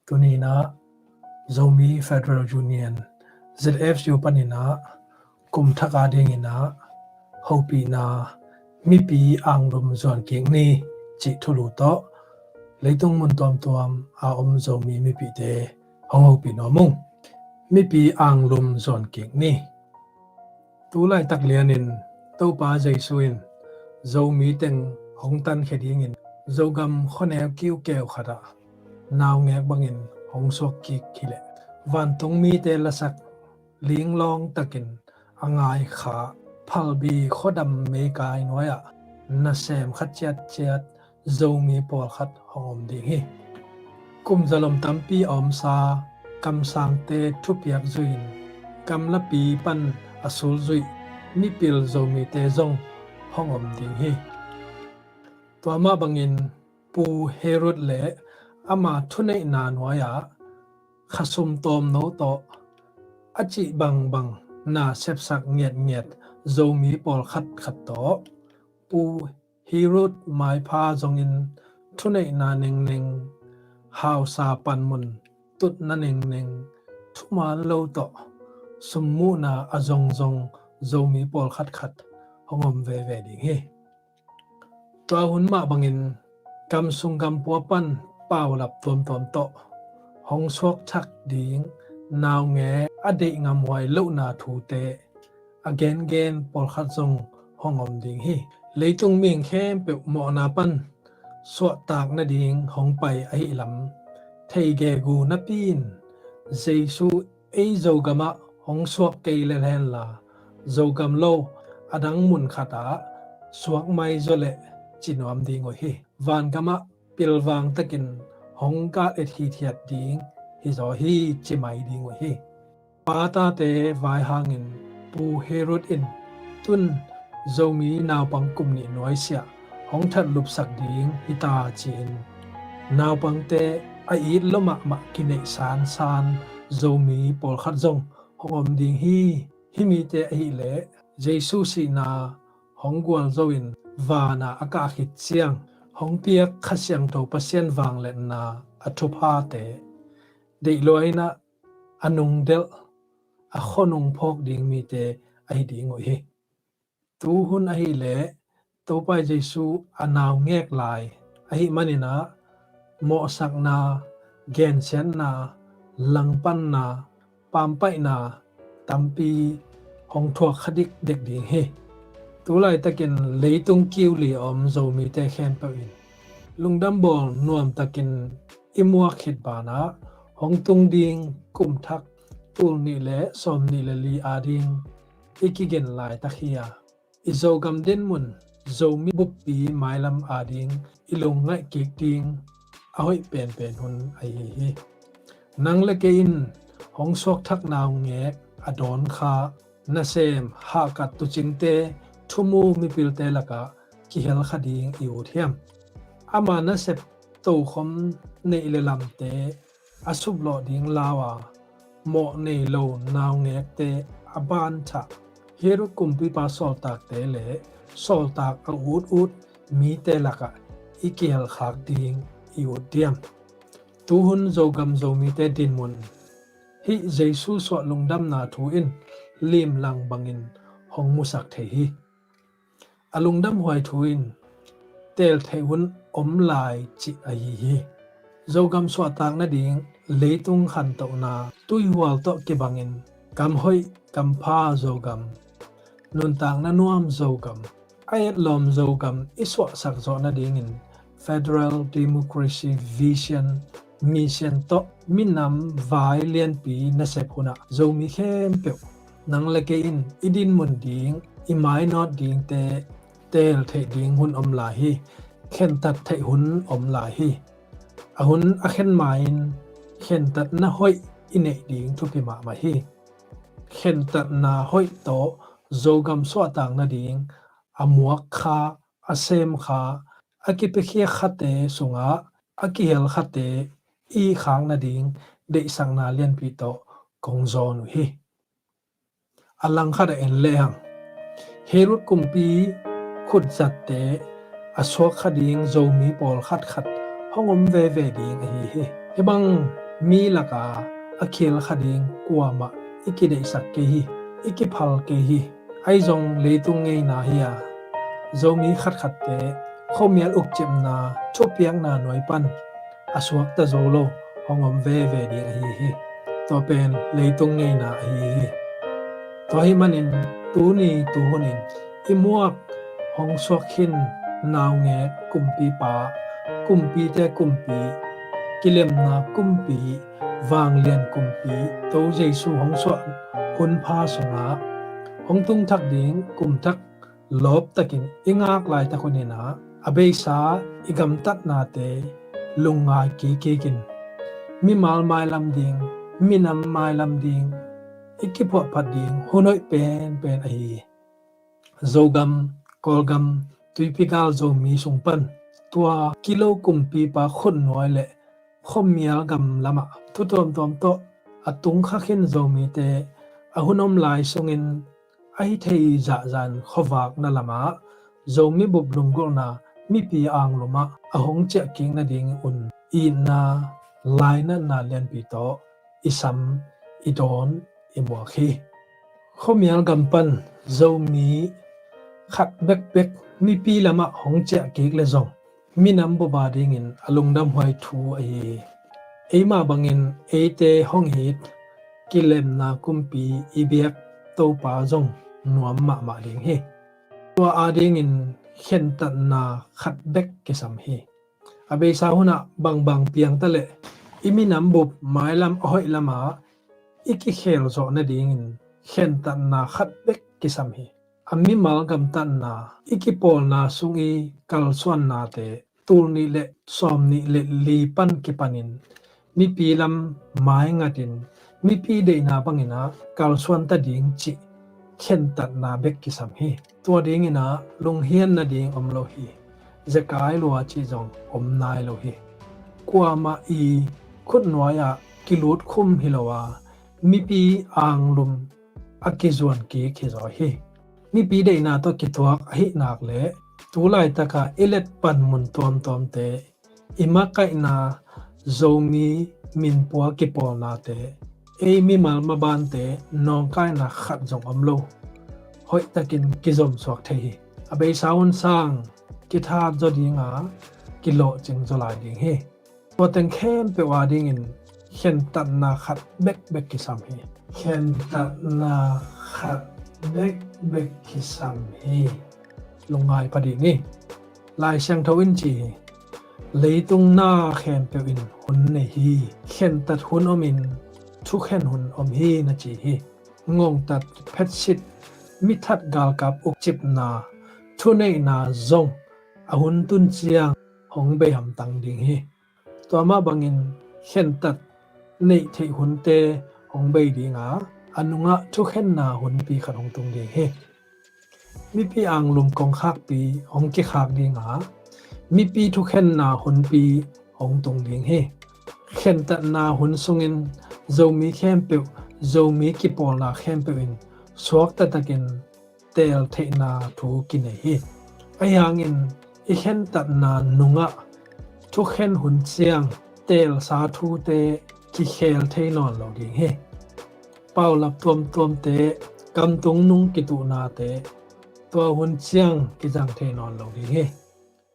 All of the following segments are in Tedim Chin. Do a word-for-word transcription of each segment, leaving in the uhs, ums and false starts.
Tuni-in ah Zomi Federal Union, Z F U panin ah kum thak adingin ah hopihna, mipi anglum zuan kik ni cih thulu tawh leitung mun tuamtuam a om Zomi mipite hong hopih nuam ung. Mipi anglum zuan kik ni. Tu laitak lianin Topa Jesu in Zomi teng hong tankhia dingin Zogam khuaneu kiukeu khatah naungek bangin hong suak kik hileh, vantung mite lasak linglawng takin a ngaikha phalbi khuadam meikai nuai-ah nasem khat ciatciat Zomi pawlkhat hong om ding hi. Kum zalom tampi a omsa kamsangte thupiak zui-in gamlapi pan a sulzuih mipil Zomite zong hong om ding hi. Tua mah bangin Pu Herod le ama thuneihna nuai-ah khasum tawmno tawh a cih bangbang na sepsak ngiatngiat Zomi pawlkhat khat tawh Pu Herod maipha zongin thuneihna nengneng, hausa panmun tutna nengneng, thuman lo tawh summuhna a zongzong Zomi pawlkhat khat hong om veve ding hi. Tua hun mah bangin gamsung gampua pan paulap tuamtuam tawh hong suakthak ding naungek a deih ngamhuai lohna thute a gengen pawlkhat zong hong om ding hi. Leitung mihing khempeuh mawhna pan suahtak nading hong pai ahihlam thei gegu napi-in Jesu ei Zogamah hong suak kei lel henla, Zogam lo a dang mun khatah suak mai zaw leh ci nuam ding uh hi. Vangamah pilvang takin hong kal et hithiat ding hizaw hi ci mai ding uh hi. Pa tate vai hangin Pu Herod in tun Zomi naupang kum nih nuaisiah hong thatlupsak ding hita ci-in naupangte a it lua mahmah kineih sansan Zomi pawlkhat zong hong om ding hi. Hih mite ahileh Jesu sihna hong gualzo-in vanah a kah khit ciang hong piak Kha Siangtho Pasian vangliatna a thuphate deih lua-in ah a nungdelh a khuanung phawk ding mite ahi ding uh hi. Tuhun ahileh Topa Jesu a naungek lai ahih manin ah mawhsakna, gensiatna, langpanna, pampaihna tampi hong thuak kha dikdek ding hi. Tu laitakin leitung kiuli a om Zomite khempeuh in lungdam bawl nuamtakin i muak khit banah hong tung ding kum thak tul nih le sawm nih le li ading i kigen laitak hi a, i Zogam dinmun, Zomi buppi mailam ading i lungngaih kik ding a hoih penpen hun ahi hi. Nang le kei in hong suakthak naungek a dawn kha, nasem hahkat tuucingte, thumu mipilte lakah kihel kha ding i ut hiam? Ama nasep tokhom neih le lamte a suplawh ding lau a, mawh nei lo naungekte a banthah Herod kumpipa sawltakte le sawltak a utut mite lakah i kihelkhak ding i ut diam? Tuhun Zogam Zomite dinmun hih Jesu suah lungdamna thu in limlang bangin hong musak thei hi. A lungdamhuai thu in teel theih hun om lai cih ahi hi. Zogam suahtak nading leitung khantohna tuihual tawh kibangin kam hoih kam pha Zogam, nuntakna nuam Zogam, a etlawm Zogam i suahsak zawh nadingin Federal Democracy Vision Mission tawh minam vai lianpi nasep hunah Zomi khempeuh, nang le kei in i dinmun ding, i mainawt dingte teel theih ding hun om lai hi. Khentat theih hun om lai hi. A hun a khen ma-in khentatna hoih i neih ding thupi mahmah hi. Khentatna hoih tawh Zogam suahtak nading a muak kha, a sem kha, a kipiakhia khate sungah a kihel khate i khak nading deihsakna lianpi tawh kong zawn uh hi. A langkhat ah en lehang Herod kumpi khutzatte a suak kha ding Zomi pawlkhat khat hong om veve ding ahi hi. Hih bang mi laka a khil kha ding kuamah i kideihsak kei hi, i kiphal kei hi. Ahi zong leitung ngeina hi a, Zomi khatkhatte khuamial ukcipna thupiakna nuai pan a suakta zo lo hong om veve ding ahi hi. Tua pen leitung ngeina ahi hi. Tua ahih manin tuni tuhunin i muak hong suak khin naungek kumpipa, kumpite kumpi, kilemna kumpi, vanglian kumpi, To Jesu hong suah hunpha sungah hong tungthak ding kumthak lawptakin i ngak laitak huninah a beisa i gamtatnate lungngai kikikin mimal mailam ding, minam mailam ding, i kiphuahphat ding hun hoih penpen ahi hi. Zogam, Kawlgam, Tuipigal Zomi sung pan tua kilo kumpipa khutnuai le khuamial gam lamah thu tuamtuam tawh a tungkha khin Zomite a hun om lai sungin a hi thei zahzah in khuavakna lamah Zomi bup lunggulhna mipi anglumah a hong ciahkik nading un itna, lainatna lianpi tawh i sam, i dawn, i muak hi. Khuamial gam pan Zomi khat bekbek mipi lamah hong ciahkik le zong minam bup a dingin a lungdamhuai thu ahi hi. Eimah bangin eite hong it kilemna kumpi i biak Topa zong nuam mahmah ding hi. Tua a dingin khentatna khat bek kisam hi. A beisa hunah bangbang piangta leh i minam bup mailam a hoih lamah i kikhel zawh nadingin khentatna khat bek kisam hi. A mimal gamtatna i kipawlna sung i kalsuannate tul nih le sawm nih le li pan kipanin mipi lam maingatin mipi deihna banginah kalsuanta ding cih khentatna bek kisam hi. Tua dinginah lunghian nading om lo hi. Zekai lua cih zong om nai lo hi. Kuamah i khutnuai-ah kilut khum hi lo a, mipi anglum a kizuan kik hi zaw hi. Mipi deihna tawh kituak ahih nak le tu laitaka i let panmun tuamtuamte, i makaihna Zomi minpua kipawlnate, ei mimal mabante nawngkaina khat zong om lo. Hoihtakin kizomsuak thei hi. A beisa hun sang kithat zaw dinga kilawhcing zaw lai ding hi. Tua teng khempeuh a dingin khentatna khat bekbek kisam hi. Khentatna khat bekbek kisam hi. Lungngai pha dih ni. Lai Siangtho in ci hi. Leitung na khempeuh in hun nei hi. Khentat hun omin thukhen hun om hi na ci hi. Ngongtat, phetsit, mithat galkap ukcipna, thuneihna zong a hun tun ciang hong bei hamtang ding hi. Tua mah bangin khentat neih theih hunte hong bei dinga, a nungah thukhenna hunpi khat hong tung ding hi. Mipi anglum kongkhakpi hong kikhak dinga, mipi thukhenna hunpi hong tung ding hi. Khentatna hun sungin Zomi khempeuh, Zomi kipawlna khempeuh in suakta takin teel theihna thu kinei hi. Ahi hangin i khentatna nungah thukhen hun ciang teelsa thute kikhel thei nawn lo ding hi. Paulap tuamtuamte, kamtung nung kituhnate tua hun ciang kizang thei nawn lo ding hi.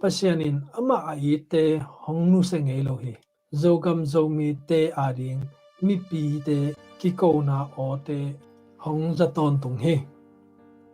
Pasian in amah a itte hong nusia ngei lo hi. Zogam Zomite ading mipite kikona awte hong za tawntung hi.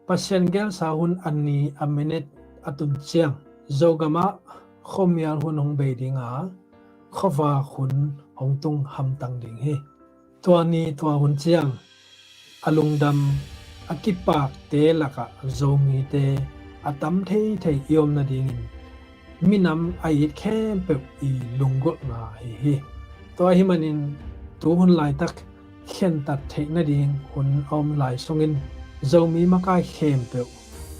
Pasian gelsa hun a ni a minit a tun ciang Zogamah khuamial hun hong bei dinga, khuavak hun hong tung hamtang ding hi. Tua ni tua hun ciang a lungdam a kipakte lakah Zomite a tam theithei i om nadingin minam a it khempeuh i lunggulhna ahi hi. Tua ahih manin tu hun laitak khentat theih nading hun a om lai sungin Zomi makai khempeuh,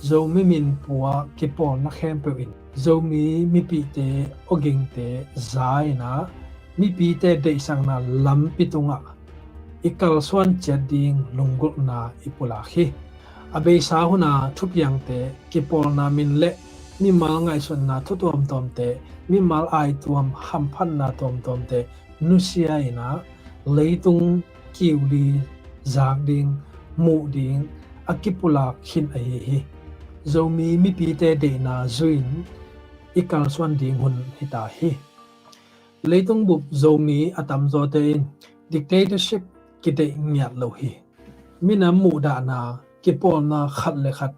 Zomi minpua kipawlna khempeuh in Zomi mipite awgingte za inah mipite deihsakna lampi tungah i kalsuan ciat ding lunggulhna i pulak hi. A beisa huna thupiangte, kipawlna min le mimal ngaihsutna thu tuamtuamte, mimal aituam hamphatna tuamtuamte nusia in ah leitung kiuli zak ding, muh ding a kipulak khin ahi hi. Zomi mipite deihna zui-in i kalsuan ding hun hita hi. Leitung bup Zomi a tamzawte in dictatorship kideih ngiat lo hi. Minam muhdahna, kipawlna khat le khat,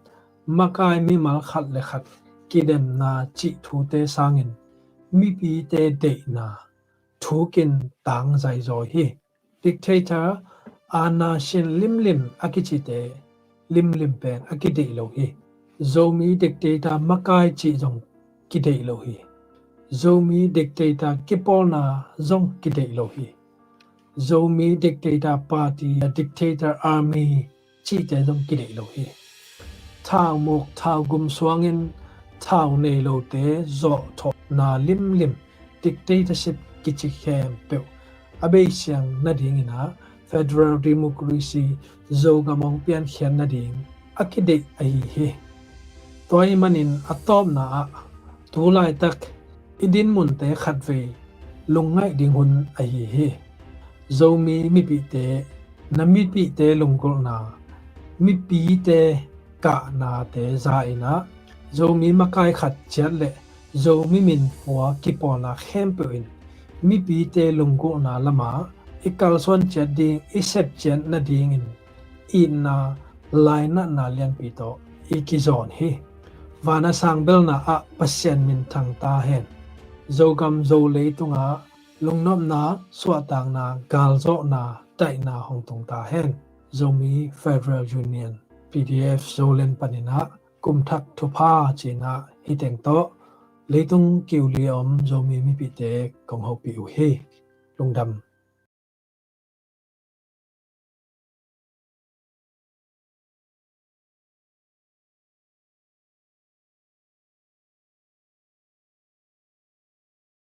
makai mimal khat le khat kidemna cih thute sangin mipite deihna thukin tang zaizawi hi. Dictator, aana sin limlim a kicite limlim pen a kideih lo hi. Zomi dictator makai cih zong kideih lo hi. Zomi dictator kipawlna zong kideih lo hi. Zomi dictator party, dictator army cihte zong kideih lo hi. Thaumuk thaugum suangin thau nei lote zawhthawhna limlim dictatorship kici khempeuh a beisiang nadingin ah federal democracy Zogam hong piankhiat nading a kideih ahi hi. Tua ahih manin a tawpna ah tu laitak i dinmunte khatvei lungngaih ding hun ahi hi. Zomi mipihte, na mipihte lunggulhna, mipite kahnate za in ah Zomi makai khat ciat le Zomi minpua kipawlna khempeuh in mipite lunggulhna lamah i kalsuan ciat ding, i sep ciat nadingin itna lainatna lianpi tawh i kizawn hi. Van a sang belna ah Pasian minthang ta hen. Zogam Zo leitungah lungnopna, suahtakna, galzawhna, daihna hong tung ta hen. Zomi Federal Union, P D F Zoland panin ah kum thak thupha ci-in ah hih teng tawh leitung kiuli a om Zomi mipihte kong hopih uh hi. Lungdam.